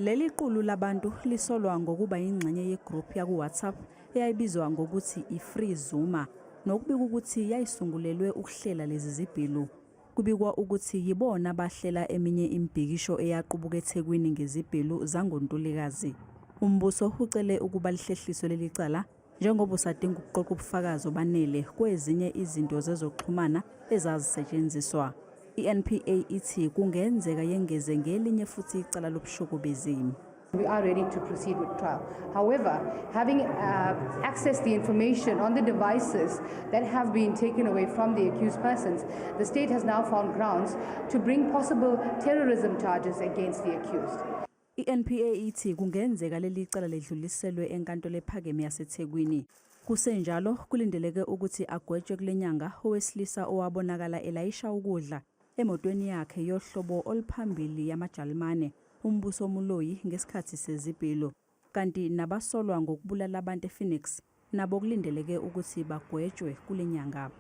Leli qulu labantu lisolwa ngokuba yingxenye ye-group yaku-WhatsApp eyayibizwa ngokuthi i-Free Zuma, nokubikwa ukuthi yayisungulelwe ukuhlela lezi zibhelu. Kubikwa ukuthi yibona abahlela eminye imibhikisho eyaqubuka eThekwini ngezibhelu zangoNtulikazi. Umbuso ucele ukuba lihlehliswe leli cala njengoba usadinga ukuqoqa ubufakazi obanele kwezinye izinto zezokuxhumana ezazisetshenziswa. I-NPA ithi kungenzeka yengeze ngelinye futhi icala lobushokobezi. We are ready to proceed with trial. However, having accessed the information on the devices that have been taken away from the accused persons, the state has now found grounds to bring possible terrorism charges against the accused. I-NPA ithi kungenzeka leli cala ledluliselwe enkantolo ephakeme yaseThekwini. Kusenjalo, kulindeleke ukuthi agwetshwe kule nyanga owesilisa owabonakala elayisha ukudla emotweni yakhe yohlobo oluphambili yamaJalimane, uMbuso Moloi, ngesikhathi sezibhelu. Kanti nabasolwa ngokubulala abantu ePhoenix nabo kulindeleke ukuthi bagwetshwe kule nyanga.